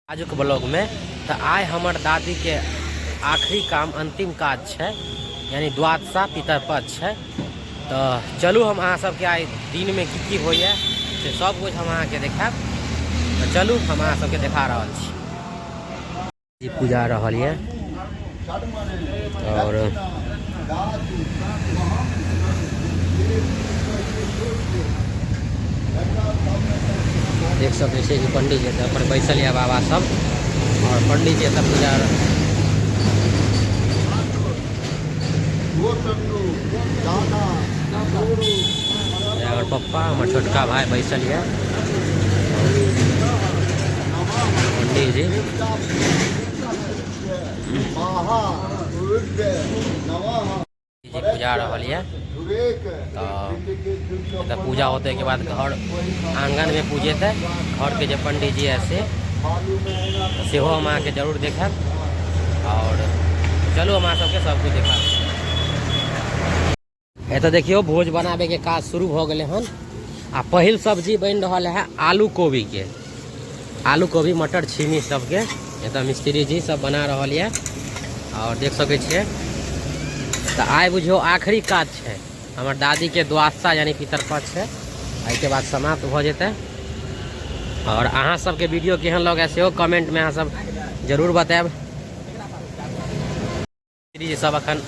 आजुक ब्लॉगमे तऽ आइ हमर दादीके आखिरी काम अन्तिम काज छै, यानी द्वादशा पितरपक्ष छै। तऽ चलू हम अहाँ सबके आइ दिनमे की की होइए से सब कुछ हम अहाँके देखायब। तऽ चलू हम अहाँ सबके देखा रहल छी। जी पूजा रहल यऽ और देख सकै छियै कि पंडीजी एतऽ पर बैसल यऽ बाबा सब और पंडीजी एतऽ पूजा हमर पप्पा, हमर छोटका भाई बैसल यऽ। पंडीजी जी पूजा रहल यऽ। तऽ एतऽ पूजा होतै के बाद घर आंगनमे पूजेतै घरके जे पंडीजी है से सेहो हम अहाँके जरूर देखायब। और चलू हम अहाँ सबके सब कुछ देखा। एतऽ देखियौ भोज बनाबैके काज शुरू भऽ गेलै हन आ पहिल सब्जी बनि रहल है आलू कोबी के, आलू कोबी मटर छिमी सबके एतऽ मिस्त्री जी सब बना रहल यऽ और देख सकै छियै। तऽ आइ बुझियौ आखिरी काज छै हमर दादी के द्वादशा यानी पितरपक्ष छै, एहिके बाद समाप्त भऽ जेतै। और अहाँ सबके वीडियो केहन लगै सेहो कमेंटमे अहाँ सब जरूर बतायब। मिस्त्री जी सब अखन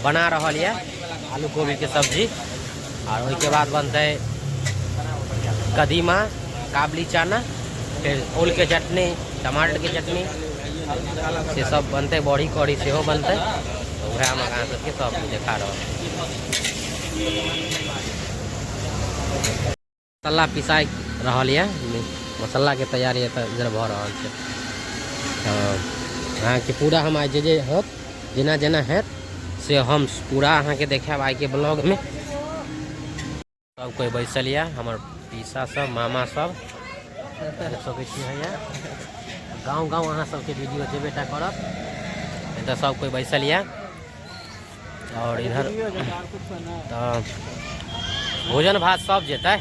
बना रहल यऽ आलू कोबी के सब्जी और ओहिके बाद बनतै कदीमा काबली चना, फेर ओल के चटनी, टमाटर के चटनी से सब बनतै, बड़ी कढ़ी सेहो बनतै। तऽ वएह हम अहाँ सबके सब देखा रहल छी। मसाला पिसाइ रहल यऽ, मसालाके तैयारी एतऽ इधर भऽ रहल छै। तऽ अहाँके पूरा हम आइ जे जे होत जेना जेना हैत से हम पूरा अहाँके देखायब आइके ब्लॉगमे। सब कोइ बैसल यऽ, हमर पीसा सब, मामा सब, देख सकै छी हैया। गाँव गाँव अहाँ सबके वीडियो जेबे टा करत। एतऽ सब कोइ बैसल यऽ और इधर तऽ भोजन भात सब जेतै,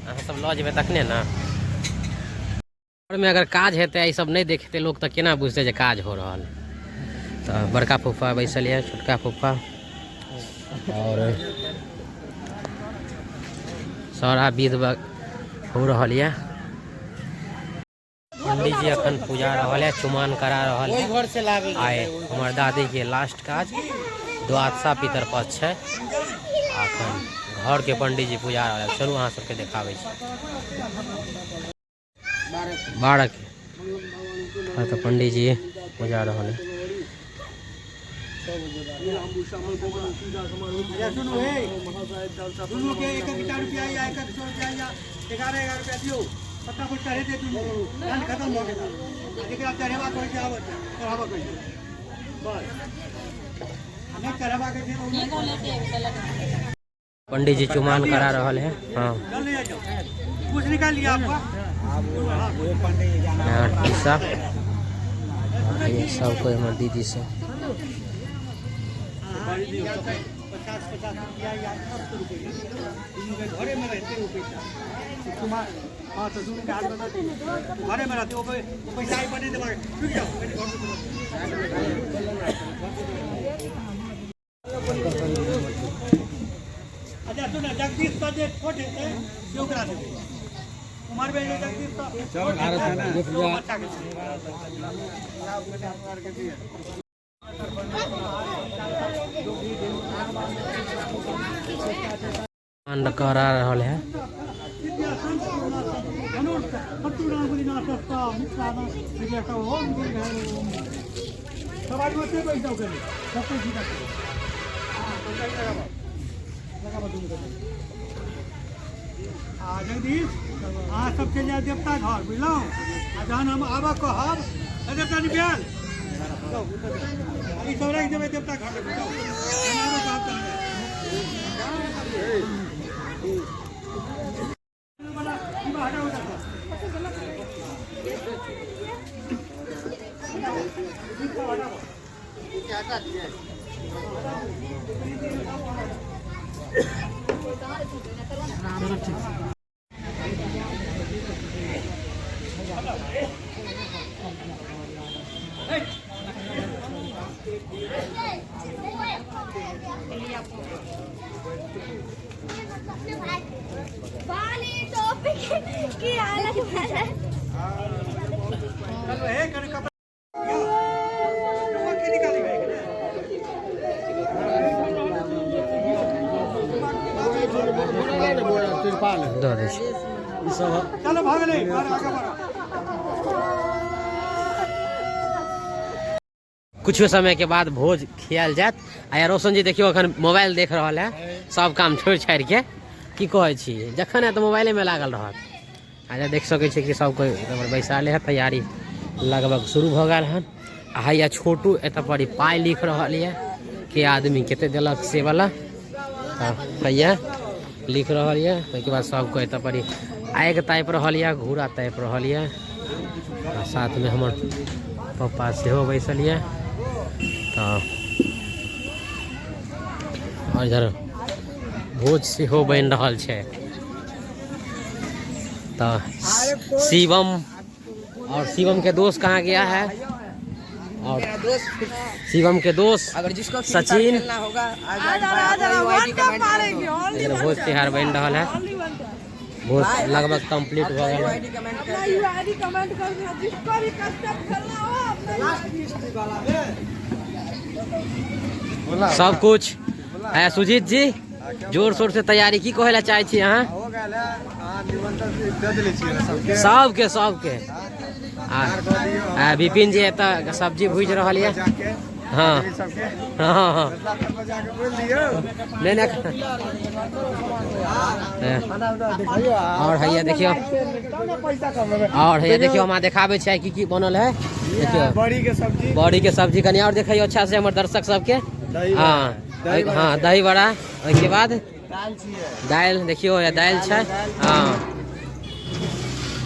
अहाँ सब लऽ जेबै तखने ने। घरमे अगर काज हेतै ई सब नहि देखतै लोक तऽ केना बुझतै जे काज हो रहल। तऽ बड़का फूफा बैसल यऽ, छोटका फूफा और सारा विध हो रहल यऽ। पंडीजी अखन पूजा रहल है, चुमान करा रहल है। आइ हमर दादी के लास्ट काज द्वादशा पितरपक्ष छै। अखन घर के पंडीजी पूजा रहल है। चलू अहाँ सबके देखाबै छी। 12 के हाँ, तो पंडीजी पूजा रहल है। दुनू के एक एक रुपया या एक एक सौ रुपया या 11 11 रुपया दियौ, फटाफट चढ़ेतै दुनू, धान खतम भऽ गेल। जेकरा चढ़ेबाक होइ छै आबऽ चढ़ाबऽ के छै बस, आ नहि चढ़ेबाक छै तऽ पंडीजी चुमान करा रहल है। हाँ चल नहीं जाओ, कुछ निकाल लिया आपका। यहाँ पीसा ये सब कोई हमर दीदी सब 50 50 रुपया या 700 रुपया दुनू के घरे में रहते वो पैसा तुम्हार। हाँ तो दुनू के हाथ में घरे में रहते वो पैसा ही बने देबाक। रुक जाओ पहले घर में। अच्छा सुन, जगदीश का जे छोट हेतै से ओकरा देबै, उमर में जे जगदीश का छोट हेतै से ओ बच्चा के देबै। चुमान करा रहल है। सब आदमी ओतै बैठ जाउ कनि, सब कोइ सीधा करू। लगाबऽ दुनू के। आ जगदीश, अहाँ सब चलि जायब देवता घर, बुझलहुँ? आ जहन हम आबऽ कहब तऽ देवता निकाल जाउ, ई सब राखि देबै देवता घर मे, जाउ। जहन आबऽ कहब तहन कुछ समय के बाद भोज खियाल जायत। आ रोशन जी देखियो अखन मोबाइल देख रहल है, सब काम छोड़ि छाड़ि के। की कहै छी, जखन है तऽ मोबाइले में लागल रहत। आ देख सकै छी कि सब कोइ बैसाले है, तैयारी लगभग शुरू भऽ गेल हन। आ हैया छोटू एतऽ पर पाइ लिख रहल यऽ के आदमी कते देलक से वाला, तऽ हैया लिख रहल यऽ। ओहिके बाद सब कोइ एतऽ पर आगि तापि रहल यऽ, घूरा तापि रहल यऽ। आ साथमे हमर पप्पा सेहो बैसल यऽ। तऽ आओर इधर भोज सेहो बनि रहल छै। तऽ शिवम और शिवम के दोस्त कहाँ गया है? और शिवम के दोस्त अगर जिसको फ्री सचिन। फायर खेलना होगा, आज इधर भोज तिहार बनि रहल है, भोज लगभग कंप्लीट भऽ गेल है। आईडी कमेंट कर दियो। आईडी कमेंट कर दियो, जिसको भी कस्टम खेलना हो अपना। सब कुछ है। सुजीत जी जोर शोर से तैयारी की कहै लए चाहै छी अहाँ? हो गेल है, अहाँ निमंत्रण दे देले छियै ने सबके? सबके सबके। आ विपिन जी एतऽ सब्जी भुजि रहल यऽ। जाके हाँ सबके हाँ हाँ हाँ मिथिला पर जाके बोल दियौ। नहीं नहीं। और हैया देखियो, और हैया देखियो, हमरा देखाबै छै की की बनल है। देखियो बड़ी के सब्जी, बड़ी के सब्जी कनि और देखियो अच्छा से हमर दर्शक सबके। हाँ हाँ, दही बड़ा, ओहिके बाद दालि। देखियो ये दालि छै। हाँ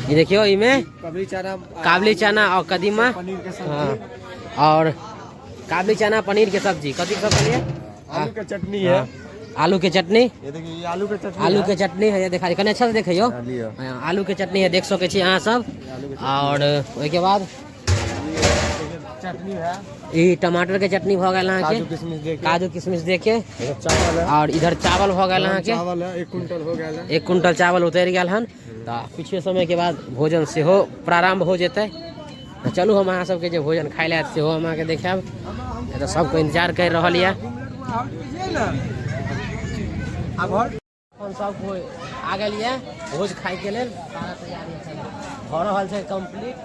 ये देखियो, इमे काबुली चना, काबुली चना और कदीमा, पनीर के सब्जी। हाँ, और काबुली चना पनीर के सब्जी। कथी के सब्जी है? आलू के चटनी है। हाँ, आलू के चटनी। ये देखिए, ये आलू के चटनी। आलू के चटनी है, ये देखा कनि अच्छा से देखियो। लियो। हाँ, आलू के चटनी है, देख सकै छी अहाँ सब। और ओहिके बाद चटनी है। ई टमाटर के चटनी भऽ गेल काजू अहाँके, किशमिश देके। काजू किशमिश देके। इधर चावल है। और इधर चावल भऽ गेल अहाँके। चावल है, 1 क्विंटल हो गेल है। 1 क्विंटल चावल उतरि गेल हन। तऽ किछु समय के बाद भोजन सेहो प्रारंभ हो जेतै। तऽ चलू हम अहाँ सबके जे भोजन खाइ लए आयत सेहो हम अहाँके देखायब। एतऽ सबके इंतजार करि रहल यऽ। अपन सब कोइ आ गेल यऽ भोज खाइके लेल। सारा तैयारी भऽ रहल छै कम्प्लीट,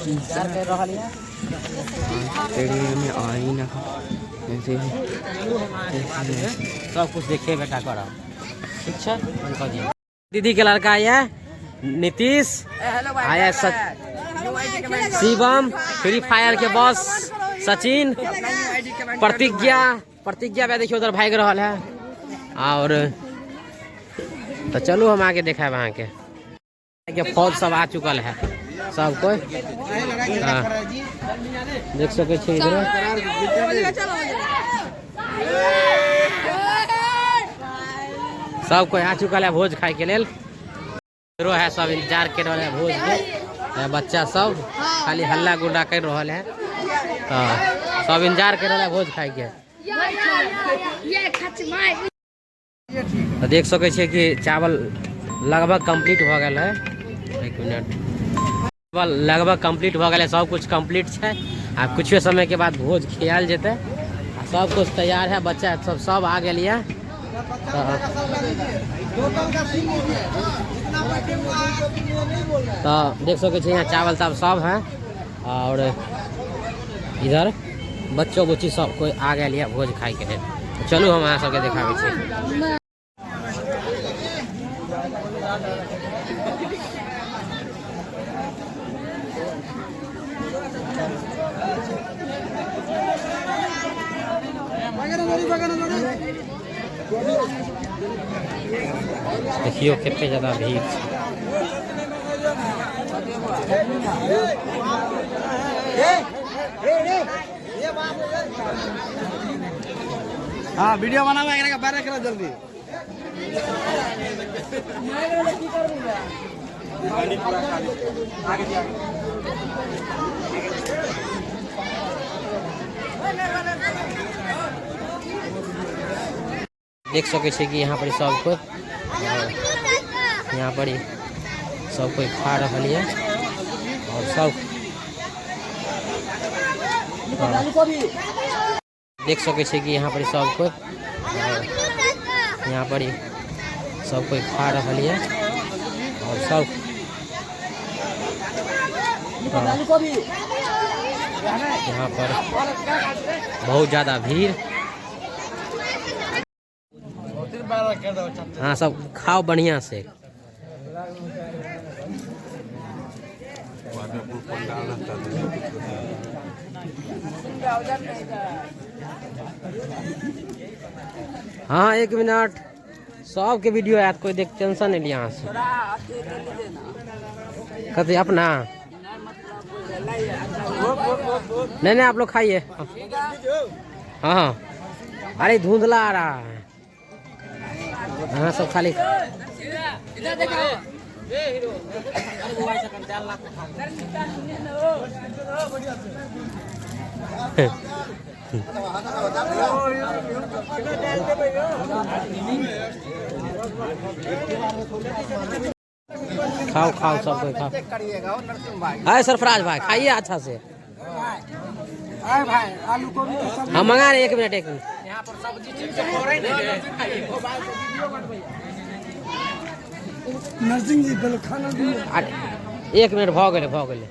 इंतजार करि रहल यऽ। में आई ना ऐसे सब कुछ देखेबे टा करब। ठीक छै पंकज जी। दीदी के लड़का यऽ नीतीश, हेलो भाई, आया शिवम फ्री फायर के बॉस सचिन, आईडी कमेंट। प्रतिज्ञा, प्रतिज्ञा भी देखियो उधर भागि रहल है। और तो चलू हम आगे देखायब अहाँके के फौज सब आ चुकल है सब कोई। हाँ देख सकै छी इधर सब कोई आ चुकल है भोज खाए के लेल। इधरो है सब इंतजार कर रहल है भोज के। बच्चा सब खाली हल्ला गुल्ला कर रहल है, तो सब इंतजार कर रहल है भोज खाए के। तो देख सकै छियै कि चावल लगभग कंप्लीट भऽ गेल है। एक मिनट, चावल लगभग कंप्लीट भऽ गेल है, सब कुछ कंप्लीट छै। आब कुछे समय के बाद भोज खियाल जेतै। आ सब कुछ तैयार है, बच्चा सब सब आ गेल यऽ। तो देख सकै छियै यहाँ चावल तावल सब है। और इधर बच्चो बुच्ची सब कोई आ गेल यऽ भोज खाइके लेल। चलू हम अहाँ सबके देखाबै छी। देखियो कते ज्यादा भीड़ छै। हाँ वीडियो बनावा, एकरा के बारे करो जल्दी। देख सकै छियै कि यहाँ पर सब कोई, यहाँ पर सब कोई खा रहल यऽ। और सब देख सकै छियै कि यहाँ पर सब कोई, यहाँ पर सब कोई खा रहल ये और सब यहाँ पर बहुत ज़्यादा भीड़। हाँ सब खाओ बढ़िया से। हाँ एक मिनट, सबके वीडियो आयत, कोई देख टेंशन नहीं लिया। यहाँ से कथी अपना नहीं नहीं आप लोग खाइए। हाँ हाँ अरे धुंधला आ रहा है। हाँ सब खाली। खाओ खाओ सब कोई खाओ। अरे सरफराज भाई खाइए अच्छा से। भाई आलू गोभी। हम मंगा रहे, एक मिनट एक मिनट। नरसिंह जी पहले खाना दियो। अरे एक मिनट भऽ गेलै भऽ गेलै।